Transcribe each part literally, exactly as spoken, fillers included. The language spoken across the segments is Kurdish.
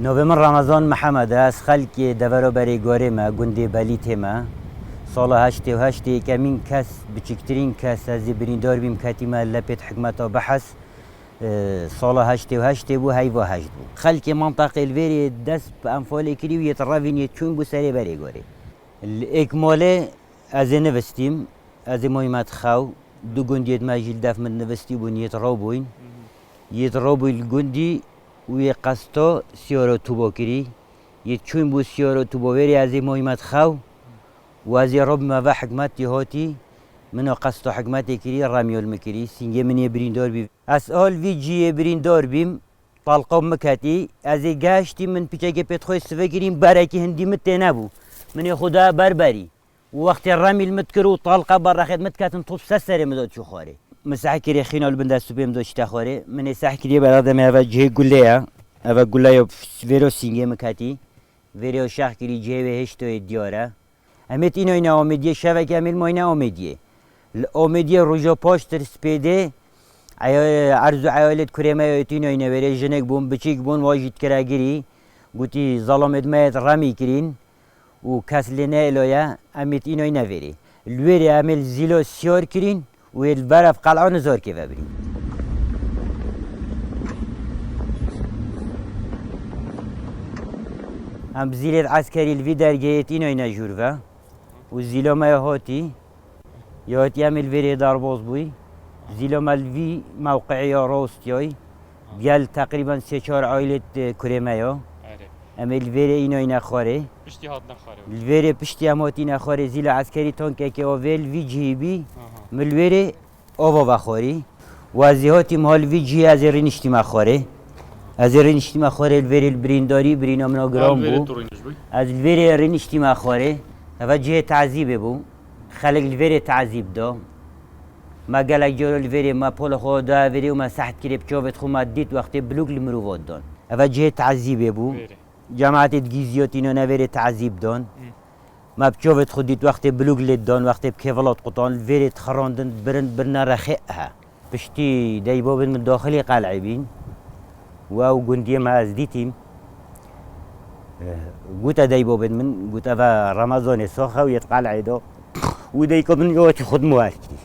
Navê min Ramazan Mihemed e, ez xelkê devera berê Gorê me, gundê Belîtê me. Sala heştê û heştê yekemîn kes, biçiktirîn kes, ez ê birîndar bîm, ketîme lepêt hikmeta Behs. E, sala heştê û heştê bû, heyva heşt bû. Xelkê mantaqê li vêrê dest bi enfalê kirî û yê revîn yê çûn bû serê berê Gorê. Li êk malê ez ê nivistîm, ez ê moyî me dixew, du gundiyêt me jî li def min nivistî bûn, yêt rew bûyn. Yêt rew bûyn li gundî û yê qesto siyaro tûbo kirî. Yêt çûyn bû siyaro tûbo vêrê ez ê moyî me dixew û ez ê rew bime ve hikmet yê hotî min o qesto hikmetê kirî, remyol min kirî, sîngê min yê birîndor bî. Ez al vî cihê birîndor bîm, talqa min ketî, ez ê geştî min pîçekê pêt xwe sive kirîm, berekî hindî min tê nebû. Min ê xwe da ber berî. Û wextê remîl min dikir û talqa berrexêt min diketin top ser serê min de çû xwarê. Min seh kirê xîna li bin dest û pê min de çite xwarê. Min ê seh kirê berada me eve cihê gulê ye. Eve gule yo vêro sîngê min ketî. Vêrê yo şex kirî cihê wê hêştoyê diyar e. Em ê tînoyne Amêdiyê şevekê em ê li mayne Amêdiyê. Li Amêdiyê roja paştir spêdê eya-, erz û eyalêt kurê me yo tînoyne vêrê jinik bûn, biçîk bûn, wa jî dikire girî. Gotî, zelamêt me yêt remî kirîn û kes lê neyêloye, em ê tînoyne vêrê. Li wêrê em ê li zîlo siyar kirîn û ê li berev qel'a nizarkê ve birîn. Em bi zîlêt eskerî li vî dergehê tînoyne jûr ve û zîlo me ya hotî, ya hotî em ê li vêrê derbaz bûy. Zîlo me li vî mewqeyê ya rawestiyay. Gel teqrîben sê çar aîlêt, e, kurê me ya. Erê. Em ê li vêrê înoyne xwarê. Piştî hatine xwarê. Li vêrê piştî em hatîne xwarê, zîla eskerî tankekê o vê li vî cihî bî. Aha. Min li wêrê ava vexwarî. Û ez ê hatîm ha li vî cihî ez ê rîniştîme xwarê. Ez ê rîniştîme xwarê li vêrê li birîndarî, birîna min a giran bû. Ez li vêrê rîniştîme xwarê. Eve cihê tezîbê bû. Xelk li vêrê tezîb da. Me gelek caro li vêrê me pola xwe da vêrê û me seh dikirê bi çavêt xwe me dît wextê bilûk li mirova didan. Eve cihê tezîbê bû. Vêrê. Cemaetê digîziya tînane vêrê tezîb dan. Hı. Me bi çavêt xwe dît wextê bilûk lê didan, wextê bi kêvila diqutan, li vêrê dixirandin, dibirin, birine rexê he. Piştî deybabên min daxilî qel'ê bîn û ew gundiyê me ez dîtîm. Eh, gote deybabên min, got, "Eve Remezanê sax e û yêt qel'ê de." Û deyka min yawetî xwe dimwel kirî.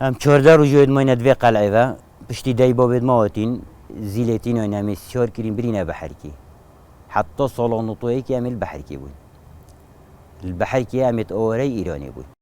Em çardeh roj yêt mayne di vê qel'ê ve. Piştî deybabêt me hatîn, zîlêt înoyne em ê siyar kirîn, birîne Beherkê. Heta sala notayekê em ê li Beherkê bûyn. Li Beherkê em ê di awarey Îranê bûyn.